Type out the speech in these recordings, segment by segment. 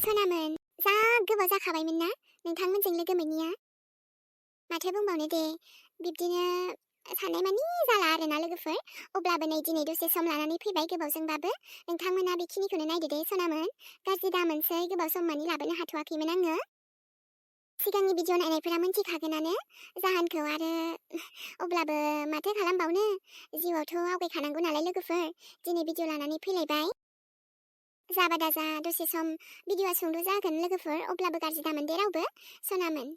서남은 जा गोबाव जाखाबायमोन ना नोंथांमोनजों लोगो मोनिया माथो बुंबावनो दे बिब्दिनो साननायमानि जाला आरोना लोगोफोर अब्लाबो नै दिनै दसे सम लानानै फैबाय गोबावजोंबाबो नोंथांमोना बेखिनिखौनो नायदो दे सनामोन गाज्रि दामोनसै गोबाव सम मानि लाबोनो हाथ'वाखैमोन आङो सिगांनि भिडिअ नायनायफोरा मिन्थिखागोनानो जाहोनखौ आरो अब्लाबो माथो खालामबावनो जिउआवथ' आवगायखानांगौ नालाय लोगोफोर दिनै भिडिअ लानानै फैलायबाय जाबा दाजा दसे सम भिडिअआ सुंद' जागोन लोगोफोर अब्लाबो गाज्रि दामोन दे रावबो सनामोन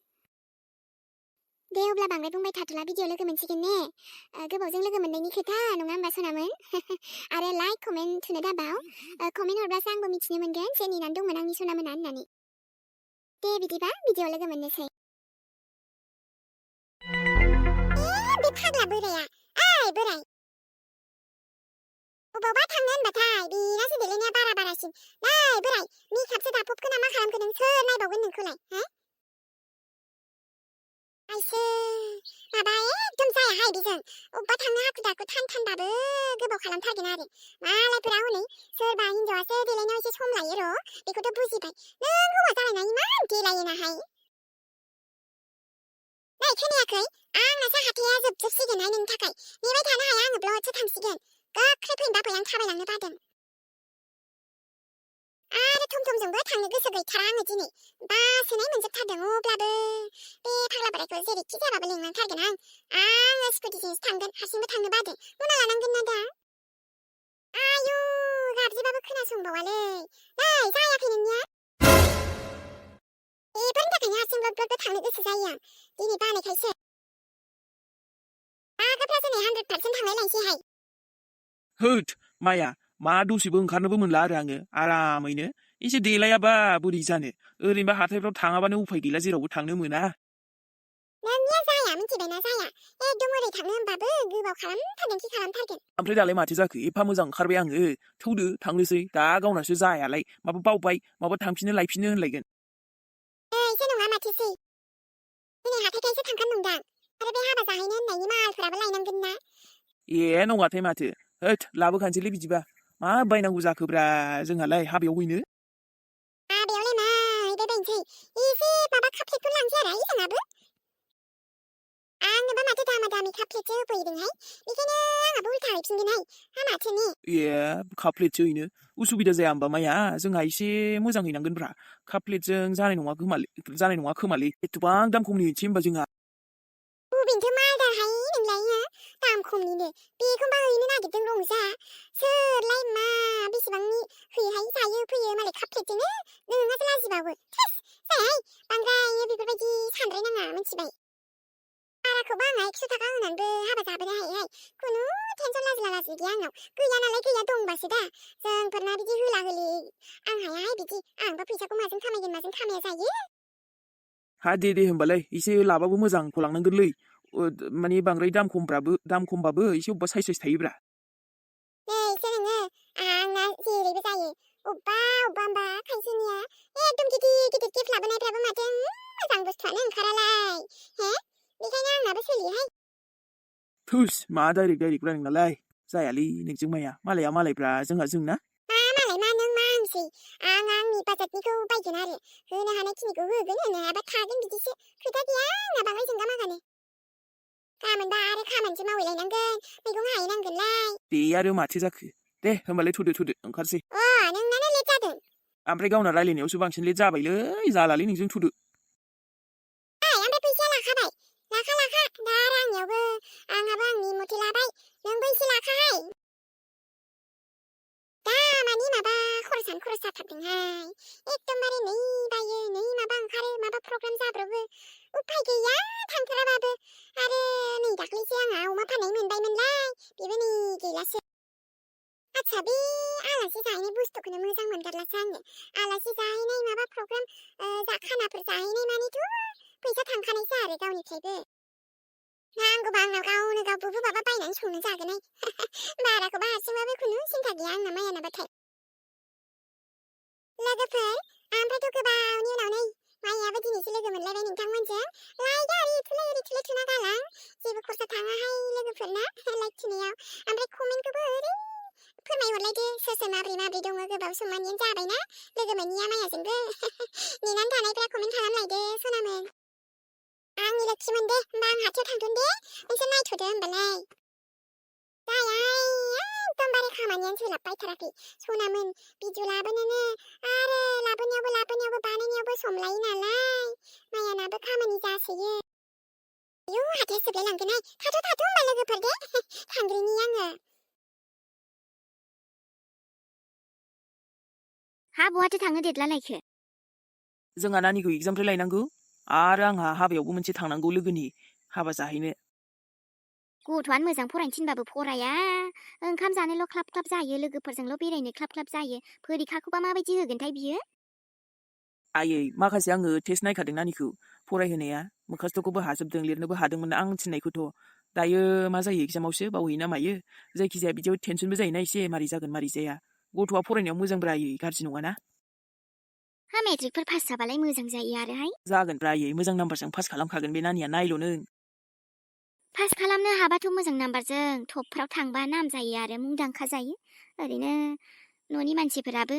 दे अब्ला बांद्राय बुंबाय थाथ'ला भिडिअ लोगो मोनसिगोन ने गोबावजों लोगो मोननायनि खोथा नङा होमबा सनामोन आरो लाइक कमेन्ट थुनो दाबाव कमेन्ट हरब्लासो आंबो मिथिनो मोनगोन जे नेनानै दंमोन आंनि सनामोना होननानै दे बिदिबा भिडिअ लोगो मोननोसै बे फाग्ला बोराया ओइ बोराय अबावबा थांनो होनबाथाय बेनासो देलायनाया बारासिन नै बोराय मेकआपसो दाफबखो ना मा खालामखो नों सोर नायबावगोन नोंखौलाय हो आइसो माबा एकदम जायाहाय बेजों अबेबा थांनो हाखु दाखु थानबाबो गोबाव खालामथारगोन आरो मालायफोरा हनै सोरबा हिनजावासो देलायनायाव एसे सम लायो र' बेखौथ' बुजिबाय नों हौवा जालायना इमान देलायोनाहाय नै खोनायाखै आंनासो हाथाया जोबसिगोनहाय नोंनि थाखाय नेबाय थानो हाया आङो ब्लडसो थांसिगोन गोख्रै फैनो बाबाय आं थाबायलांनो बादों आरो थमथमजोंबो थांनो गोसो गैथारा आङो दिनै बासोनाय मोनजोबथारदों अब्लाबो बे फाग्ला बोरायखौ जेरैखि जाबाबो लेंनांथारगोन आङो स्कुटिजोंसो थांगोन हारसिंबो थांनो बादों मना लानांगोन ना दा आयु गाबज्रिबाबो खोनासंबावालै नै जायाखै नोंनिया बेफोरनि थाखायनो हारसिं ब्लड थांनो गोसो जायो आं दिनै बानायखायसो आगाफ्रा दिनै 100% थांलायलायनोसैहाय होद माया मा दसेबो ओंखारनोबो मोनला आरो आङो आरामैनो एसे देलायाबा बोरै जानो ओरैनोबा हाथायफ्राव थाङाबानो उफाय गैला जेरावबो थांनो मोना नोंनिया जाया मिथिबायना जाया एकदम ओरै थांनो होनबाबो गोबाव खालामथारगोन खि खालामथारगोन ओमफ्राय दालाय माथो जाखो एफा मोजां ओंखारबाय आङो थौदो थांनोसै दा गावनासो जायालाय माबा बावबाय माबा थांफिननो लायफिननो होनलायगोन एसे नङा माथोसै दिनै हाथायखायसो थांखानो नंदां आरो बे हाबा जाहैनो होननायनि मालफोराबो लायनांगोन ना ए नङाथाय माथो होद लाबोखानोसैलै बिदिबा मा बायनांगौ जाखोब्रा जोंहालाय हाबायाव हैनो हाबायावलाय मा हैबायबायनोसै एसे माबा कापकेकफोर लांसै आरो जोंहाबो आंनोबा माथो दामा दामि कापकेकसो होफैदोंहाय बेखायनो आंहाबो उल्था हैफिनगोनहाय हा माथो ने ए काप प्लेटसो हैनो उसुबिदा जाया होमबा माया जोंहा एसे मोजां हैनांगोनब्रा काप प्लेटजों जानाय नङा खोमालै एथबां दाम खमनि हैनोसै होमबा जोंहा बबेनिथो मालदारहाय नोंलाय हो दाम खमनिनो बेखौबा हैनो नागिरदों रंजा सोरलाय मा बेसेबांनि हैहाय जायो फैयो मालाय काप प्लेटजोंनो नोंहासो लाजिबावो थेस जायाहाय बांद्राय बेफोरबायदि सानद्रायनाङा मिथिबाय बाराखौबा आंहा 100 थाखा होनानैबो हाबा जाबोनो हायोहाय खुनु टेनसन लाजिला लाजिलि गैया आंनाव गैया नालाय गैया दंबासो दा जोंफोरना बिदि होला होलि आं हायाहाय बिदि आंबा फैसाखौ माजों खामायगोन माजों खामाया जायो हा दे होमबालाय एसे लाबाबो मोजांखौ लांनांगोनलै माने बांद्राय दाम खमबाबो एसे अबेबा साइज थायोब्रा एसे नोङो आंना जेरैबो जायो अबेबा होमबा खायसेनिया एकदम गिदिर गिफ्ट लाबोनायफ्राबो माथो मोजां बुस्थुआनो ओंखारालाय हे बेखायनो आंनाबो सोलियोहाय थुस मा डाइरेक्ट रायदों नालाय जायालै नोंजों माया मालाया मालायब्रा जोंहा जोंना मालाय मा नों मा आंसै आं आंनि बाजेटनिखौ बायगोन आरो होनो हानायखिनिखौ होगोन होनो हायाबा थागोन बिदिसो खोथा गैया आंना बाङाय जोंगा मागानो गाबोनबा आरो खामानिसो मावहैलायनांगोन मैगं हाहैनांगोनलाय दे आरो माथो जाखो दे होमबालाय थुदो ओंखारसै नोंनानो लेट जादों ओमफ्राय गावना रायलायनायावसो बांसिन लेट जाबायलै जालालै नोंजों थुदो ओमफ्राय फैसाया लाखाबाय लाखा दा आरो आंनियावबो आंहाबो आंनि मथे लाबाय नोंबो एसे लाखाहाय दा मानि माबा खरसानो खरस जाथारदोंहाय एकदमबारे नै बायो नै माबा ओंखारो माबा प्रग्राम जाब्रबो उफाय गैया थांथाराबाबो आरो नै दाख्लैसो आंहा अमा फाननाय मोनबायमोनलाय बेबो नै गैलासो आच्छा बे आलासि जाहैनाय बुस्थुखौनो मोजां मोनगारलासो आङो आलासि जाहैनाय माबा प्रग्राम खानाफोर जाहैनाय मानिथ' फैसा थांखानायसो आरो गावनिफ्रायबो नांगौबा आंनाव गावनो गाव बुबु माबा बायनानै संनो जागोनहाय बाराखौबा हारसिंबाबो खुनु सिन्था गैया आंना मायानाबाथाय लोगोफोर ओमफ्रायथ' गोबावनि उनाव नै मायाबो दिनैसो लोगो मोनलायबाय नोंथांमोनजों लाइक आरि थुलाय थुना गालां जेबो खरसा थाङाहाय लोगोफोरना लाइक थुनायाव ओमफ्राय कमेन्टखौबो फोरमायहरलायदो सोर सोर माब्रै माब्रै दङ गोबाव सममानियानो जाबायना लोगो मोनैया मायाजोंबो नेनानै थानायफ्रा कमेन्ट खालामलायदो सनामोन आंनि लोखिमोन दे होमबा आं हाथायाव थांथ'नो दे नोंसोर नायथ'दो होमबालाय एकदमबारे खामानियानो सोलाबबायथाराखै सनामोन भिडिअ लाबोनोनो आरो लाबोनायावबो बानायनायावबो सम लायो नालाय मायानाबो खामानि जासोयो आयौ हाथाया जोबलायलांगोनहाय थाथ' होमबा लोगोफोर दे थांग्रोनि आङो हा बहाथो थांनो देदलालायखो जोंहा नानिखौ एगजामनिफ्राय लायनांगौ आरो आंहा हाबायावबो मोनसे थांनांगौ लोगोनि हाबा जाहैनो गथ'आनो मोजां फरायनो थिनबाबो फराया ओंखाम जानोल' ख्लाब ख्लाब जायो लोगोफोरजोंल' बेरायनो ख्लाब ख्लाब जायो फरिखाखौबा माबायदि होगोनथाय बियो आयै माखासे आङो टेस्ट नायखादों नानिखौ फरायहोनाया मोखास्त'खौबो हाजोबदों लिरनोबो हादोंमोन आं थिननायखौथ' दायो मा जायो एगजामावसो बावहैयो ना मायो जायखिजाया बिदियाव टेनसनबो जायोना एसे मारै जागोन मारै जाया गथ'आ फरायनायाव मोजांब्रा आयै गाज्रि नङाना हा मेट्रिकफोर पास जाबालाय मोजां जायो आरोहाय जागोनब्रा आयै मोजां नाम्बारजों पास खालामखागोन बे नानिया नायल' नों पास खालामनो हाबाथ' मोजां नाम्बारजों टपफोराव थांबा नाम जायो आरो मुंदांखा जायो ओरैनो न'नि मानसिफोराबो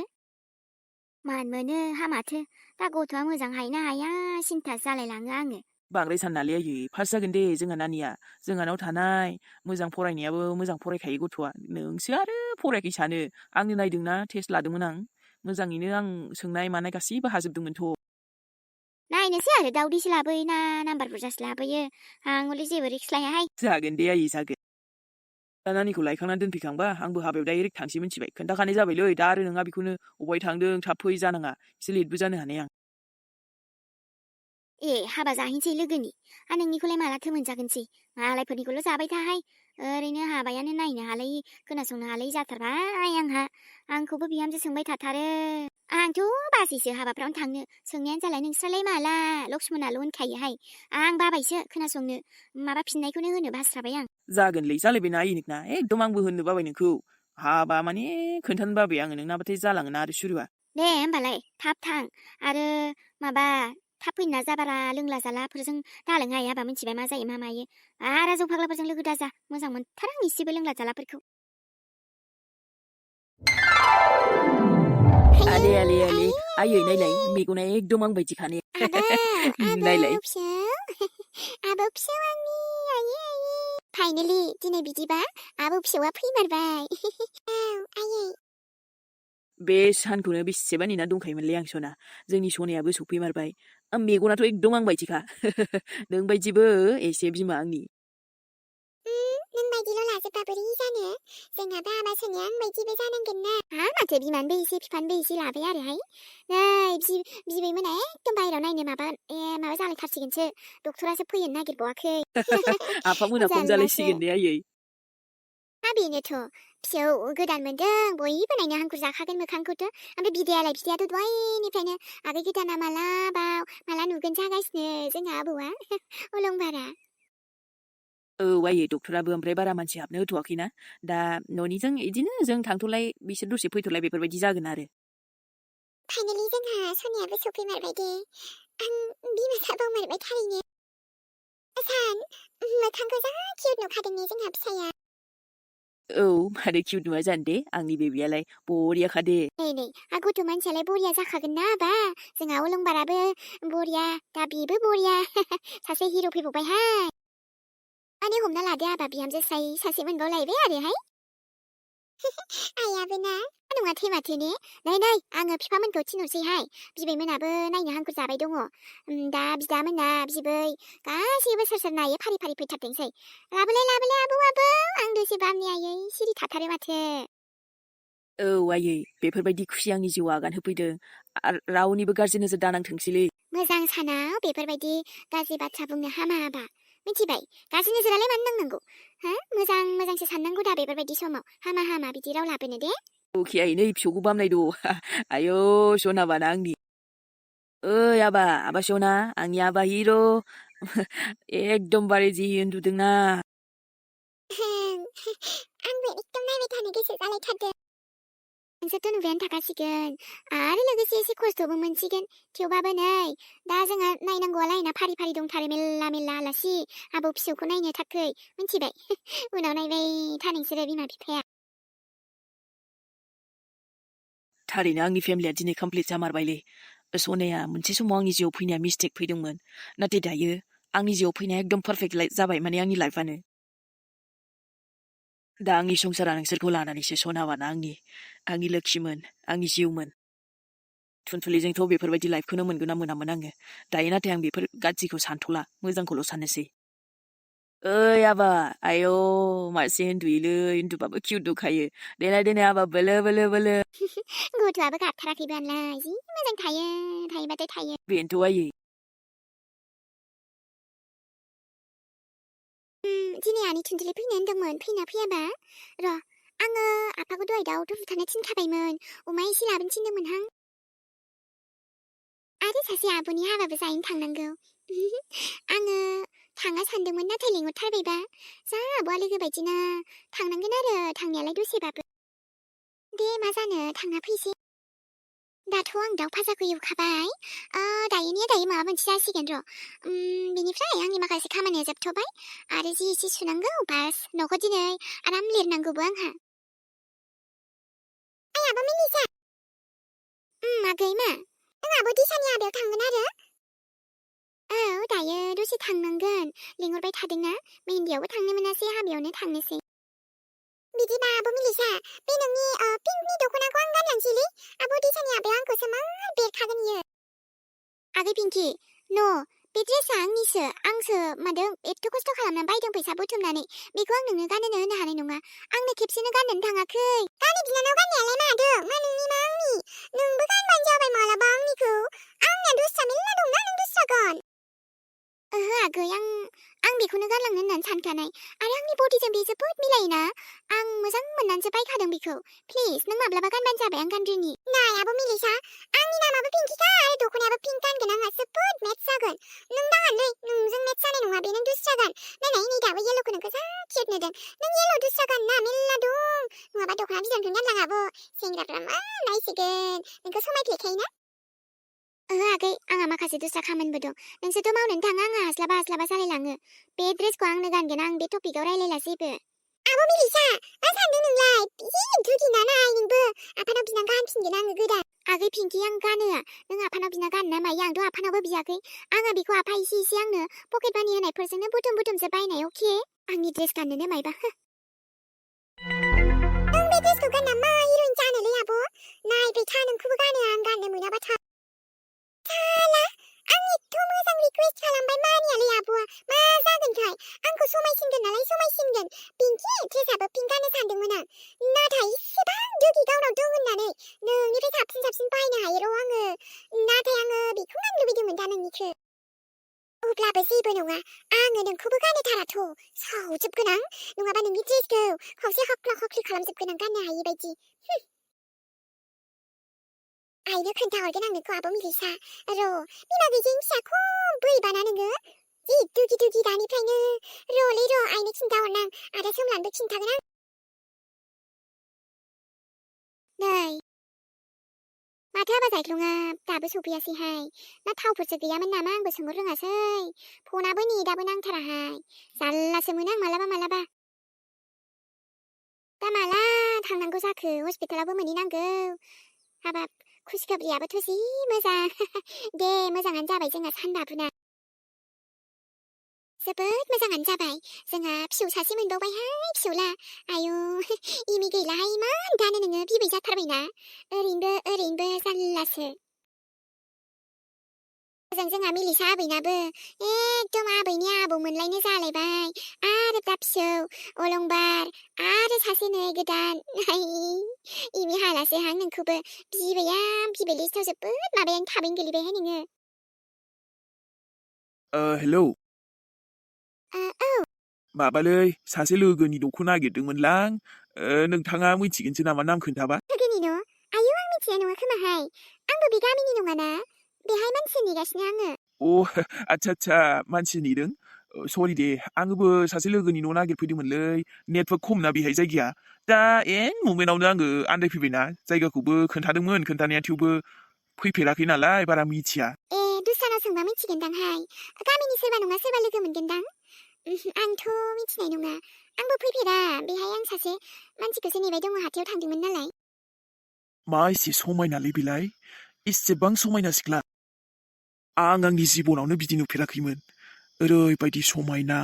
मान मोनो हामाथो दा गथ'आ मोजां हायोना हाया सिन्था जालायलाङो आङो बांद्राय साननालै आयै पास जागोन दे जोंहा नानिया जोंहानाव थानाय मोजां फरायनायाबो मोजां फरायखायो गथ'आ नोंसो आरो फरायाखै सानो आंनो नायदोंना टेस्ट लादोंमोन आं मोजाङैनो आं सोंनाय मानाय गासैबो हाजोबदोंमोनथ' नायनोसै आरो दाउदैसो लाबोयो ना नाम्बार बुरजासो लाबोयो आं हले जेबो रिक्स लायाहाय जागोन दे आयै जागोन दा नानिखौ लायखांनानै दोनफैखांबा आंबो हाबायाव डाइरेक्ट थांसै मिथिबाय खोन्थाखानाय जाबायलै दा आरो नोंहा बेखौनो अबाय थांदों थाब फै जानाङा एसे लेटबो जानो हानाय आं ए हाबा जाहैनोसै लोगोनि नोंनिखौलाय मालाथो मोनजागोनसै मालायफोरनिखौल' जाबाय थाहाय ओरैनो हाबायानो नायनो हालायि खोनासंनो हालायि जाथारबाय आंहा आंखौबो बिहामजो सोंबाय थाथारो आंथ' बासैसो हाबाफ्रावनो थांनो सोंनायानो जालाय नोंस्रालाय माला लक्ष्मणाल' होनखायोहाय आं बाबायसो खोनासंनो माबा फिननायखौनो होनो बास्राबाय आं जागोनलै जालायबायना आयै नोंना एकदम आंबो होननो बाबाय नोंखौ हाबा माने खोन्थानो बाबाय आङो नोंनाबाथाय जालाङोना आरो सुरुआ दे होमबालाय थाब थां आरो माबा थाब फैनो नाजा बारा लोंला जालाफोरजों दालोंहाय हाबा मिथिबाय मा जायो मा मायो आरो जौ फाग्लाफोरजों लोगो दाजा मोजां मोनथारा आं इसेबो लोंला जालाफोरखौ आले आले आले आयै नायलाय मेगना एकदम आं बायदिखाने नायलाय आबो फिसौ आंनि आयै फाइनेलि दिनै बिदिबा आबो फिसौआ फैमारबाय औ आयै बे सानखौनो बेसेबा नेना दंखायोमोनलै आं सना जोंनि सनायाबो सफैमारबाय मेगनाथ' एकदम आं बायदिखा नों बायदिबो एसे बिमा आंनि नों बायदिल' लाजोबबा बोरै जानो जोंहाबो आबा सोनाया आं बायदिबो जानांगोन ना माथो बिमानोबो एसे बिफानोबो एसे लाबाय आरोहाय नै बिबैमोना एकदम बाहेरायाव नायनो माबा जालायथारसिगोनसो डक्टरासो फैनो नागिरबावाखै आफामोना फन जारलासो जालायसिगोन दे आयै बेनोथ' फिसौ गोदान मोनदों बयबो नायनो हांखुर जाखागोन मोखांखौथ' ओमफ्राय बिदायाथ' दहायनिफ्रायनो आगै गोदाना माला नुगोन जागासिनो जोंहा आबौआ अलंबारा औ आयै डक्टराबो ओमफ्राय बारा मानसि हाबनो होथ'वाखैना दा न'निजों इदिनो जों थांथ'लाय बिसोर दसे फैथ'लाय बेफोरबायदि जागोन आरो फाइनेलि जोंहा सनियाबो सफैमारबाय दे आं बिमा बावमारबाय थारैनो सान मोखांखौ जा किउट नुखादों ने जोंहा फिसाया औ मारै किउट नुआ जानो दे आंनि बेबियालाय बरियाखा दे नै गथ' मानसियालाय बरिया जाखागोन ना आबा जोंहा अलंबाराबो बरिया दा बेबो बरिया सासे हिर' फैबावबायहाय माने हमना लादो आबा बिहामजो स्राय सासे मोनबावलायबाय आरोहाय आइयाबो ना नङाथाय माथो ने नै आङो बिफामोनखौ थिनहरसैहाय बिबैमोनाबो नायनो हांखुर जाबाय दङ दा बिदामोना बिबै गासैबो सोर नायो फारि फारि फैथारथोंसै लाबोलाय आबौ आं दसे बामनि आयै सिरि थाथारो माथो औ आयै बेफोरबायदि खुसि आंनि जिउआव आगान होफैदों रावनिबो गाज्रि नोजोर दानांथोंसैलै मोजां सानाव बेफोरबायदि गाज्रि बाथ्रा बुंनो हामा आबा मिथिबाय गाज्रि नोजोरालाय मानो नांनांगौ हा मोजांसो साननांगौ दा बेफोरबायदि समाव हामा बिदि राव लाबोनो दे अके आयै नै फिसौखौ बामनायद' आयौ सनाबाना आंनि ओइ आबा सना आंनि आबा हिर' एकदमबारे जि उन्दुदोंना आंबो एकदम नायबाय थानो गोसो जालायथारदों नोंसोरथ' नुबायानो थाखासिगोन आरो लोगोसे एसे खस्थ'बो मोनसिगोन थेवबाबो नै दा जोंहा नायनांगौआ लायना फारि फारि दंथारो मेल्ला आलासि आबौ फिसौखौ नायनो थाखै मिथिबाय उनाव नायबाय था नोंसोरो बिमा बिफाया थारैनो आंनि फेमिलिया दिनै कमप्लिट जामारबायलै। सनाया मोनसे समाव आंनि जिउआव फैनाया मिस्टेक फैदोंमोन। नाथाय दायो आंनि जिउआव फैनाया एकदम पारफेक्ट जाबाय माने आंनि लाइफआनो। दा आंनि संसारा नोंसोरखौ लानानैसो सनावाना आंनि लोक्षिमोन, आंनि जिउमोन। थुनथुलिजोंथ' बेफोरबायदि लाइफखौनो मोनगोन ना मोनामोन आङो। दायो नाथाय आं बेफोर गाज्रिखौ सानथ'ला, मोजांखौल' साननोसै। ओइ आबा, आयौ मासे उन्दुयोलै, उन्दुबाबो किउट नुखायो। देनाय आबा बोलो बोलो बोलो। गथ'आबो गाबथाराखैबालाय जि मोजां थायो, थायोबाथाय थायो। बेनोथ' आयै। दिनै आनै थुनथुलि फैनो होनदोंमोन, फैना फैयाबा? र' आङो आफाखौ दहाय दाउथ' बुथारनो थिनखाबायमोन, अमा एसे लाबोनो थिनदोंमोनहां। आरो सासे आब'नि हाबाबो जाहैनो थांनांगौ। आङो थाङा सानदोंमोन नाथाय लिंहरथारबायबा। जा आब'आ लोगो बायदिना, थांनांगोन आरो थांनायालाय दसेबाबो। दे मा जानो थांना फैसै। दाथ' आं दाउ फाजाखौ एवखाबाय। दायो माबा मोनसे जासिगोन र'। बेनिफ्राय आंनि माखासे खामानिया जोबथ'बाय। आरो जि एसे सुनांगौ बास, न'खौ दिनै आराम लिरनांगौबो आंहा। ओइ आब' मिलिसा। आगै मा? नों आब' दिसानि हाबायाव थांगोन आरो? औ दायो दसे थांनांगोन, लिंहरबाय थादोंना। मेहेन्दियावबो थांनो मोनासै, हाबायावनो थांनोसै। बिदिबा आब' मिलिसा, बे नोंनि पिंकनि दख'नाखौ आं गानलांसैलै। आब' दिसानि हाबायाव आंखौसो मार बेरखागोन इयो। आगै पिंकि, न' बे ड्रेसआ आंनिसो, आंसो मादों एथ' खस्थ' खालामनानै बायदों फैसा बुथुमनानै। बेखौ आं नोंनो गानहोनो होनो हानाय नङा। आंनो खेबसेनो गाननोनो थाङाखै। गावनि बिनानाव गाननायालाय मादों? मा नोंनि मा आंनि? नोंबो गानबानो जाबाय मालाबा आंनिखौ। आंनिया दस्रा मेल्ला दंना, नों दस्रा गान। ओहो आगै, आं बेखौनो गानलांनो होननानै सानखानाय। आरो आंनि बडिजों बे जोबोद मिलायोना। आं मोजां मोननानैसो बायखादों बेखौ। प्लिज नों माब्लाबा गानबानो जाबाय, आं गानग्रोनि। नाय आब' मिलिसा, आंनि नामाबो पिंकिखा आरो दख'नायाबो पिंक गानगोन आंहा, जोबोद मेट्स जागोन। नों दाङालै, नोंजों मेट्स जानाय नङा बे, नों दस्रा गान। नायनाय नै दाबो येल्ल'खौ नोंखौ जा किउट नुदों। नों येल्ल' दस्रा गान ना, मेल्ला दं। नङाबा दख'ना बिदनखौनो गानलां आब'। सेंग्राफ्रा मा नायसिगोन, नोंखौ समायफ्लेखायोना। ओहो आगै, आंहा माखासे दस्रा खामानिबो दं। नोंसोरथ' मावनोनो थाङा, आंहा हास्लाबा जालायलाङो। बे ड्रेसखौ आंनो गानगोन, आं बे टपिकआव रायलायला जेबो। आब' मिलिसा, मा सानदों नोंलाय? जि दुगिना नाय नोंबो। आफानाव बिना गानफिनगोन आङो गोदान। आगै पिंकि, आं गानो। नों आफानाव बिना गानो ना मायो? आंथ' आफानावबो बियाखै। आङो बेखौ आफा एसे आंनो पकेट मानि होनायफोरजोंनो बुथुमसो बायनाय, अके? आंनि ड्रेस गाननोनो मायबा। नों बे ड्रेसखौ गानना मा हिर'इन जानोलै आब'? नायबाय था, नोंखौबो गानो आं, गाननो मोनाबा था। साला, आं एथ' मोजां रिकुवेस्ट खालामबाय मानियालै आब'आ। मा जागोनथाय? आंखौ समायसिनगोन नालाय समायसिनगोन। पिंकि, ड्रेसआबो पिंक गाननो सानदोंमोन आं। नाथाय इसेबां दुगि गावनाव दं होननानै। नोंनिफ्राय साबसिन बायनो हायो र' आङो। नाथाय आङो बेखौ गाननो लुबैदोंमोन दा नोंनिखौ। अब्लाबो जेबो नङा, आङो नोंखौबो गानहोथाराथ'। सावजोबगोन आं, नङाबा नोंनि ड्रेसखौ खावसे हख्ला-हख्लि खालामजोबगोन आं गाननो हायि बायदि। आइनो खोन्थाहरगोन आं नोंखौ आब' मिलिसा। र' बिमा गैजायिनि फिसा खम बोरैबाना नोङो। जि दुगि दानिफ्रायनो। र'लै र' आइनो खिन्थाहरनां, आदा सोमलानोबो खिन्थागोन आं। नै माथो हाबा जायख्लङा दाबो सफैयासैहाय। ना थावफोरसो गैयामोन नामा, आंबो सोंहर रोङासै। फनाबो नेटाबो नांथाराहाय। जारलासो मोनो आं मालाबा। दा माला थांनांगौ जाखो, हस्पिटालावबो मोनहैनांगौ। हाबाब, खुसिखबरियाबोथ' जि मोजां। दे मोजाङानो जाबाय जोंहा सानबाबुना। जोबोद मोजाङानो जाबाय। जोंहा फिसौ सासे मोनबावबायहाय, फिसौला। आयु, इमि गैलाहाय, इमान दानो नोङो बिबै जाथारबायना। ओरैनोबो जारलासो। ओजों जोंहा मिलिसा आबैनाबो एकदम आबैनि आबौ मोनलायनो जालायबाय। आरो दा फिसौ, अलंबार, आरो सासे नै गोदान। इमि हालासैहां नोंखौबो। बिबै लिस्टआव जोबोद माबायानो थाबैनो गोलैबायहाय नोङो। हेलौ। औ। माबालै, सासे लोगोनि न'खौ नागिरदोंमोनलां। नोंथाङा मिथिगोनसो नामा नाम खोन्थाबा? लोगोनि न'? आयौ, आं मिथिनाय नङा खोमाहाय। आंबो बे गामिनि नङाना। बेहाय मानसि नेगासिनो आङो। आच्छा, मानसि नेदों? सरि दे, आंबो सासे लोगोनि न' नागिरफैदोंमोनलै। नेटवर्क खम ना बेहाय जायगाया। दा ममेन्टावनो आङो आन्दायफैबायना, जायगाखौबो खोन्थादोंमोन खोन्थानाया, थेवबो फैफेराखै नालाय बारा मिथिया। दस्रानाव सोंबा मिथिगोनदांहाय। गामिनि सोरबा नङा सोरबा लोगो मोनगोनदां। आंथ' मिथिनाय नङा। आंबो फैफेरा, बेहाय आं सासे मानसिखौसो नेबाय दङ, हाथायाव थांदोंमोन नालाय। मा एसे समायनालै बेलाय इसेबां समायना सिख्ला आं आंनि जिबनावनो बिदि नुफेराखैमोन ओरैबायदि समायना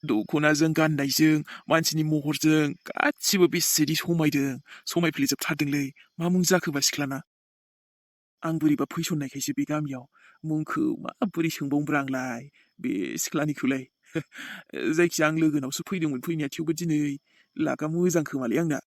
दख'नाजों गाननायजों मानसिनि महरजों गासिबो बेसेदि समायदों समायफ्लेजोबथारदोंलै मा मुं जाखोबा सिख्लाना आं बोरैबा फैसननायखायसो बे गामियाव मुंखौ माबोरै सोंबावनोब्रा आंलाय बे सिख्लानिखौलाय जायखिया आं लोगोनावसो फैदोंमोन फैनाया थेवबो दिनै लागा मोजां खोमालै आंना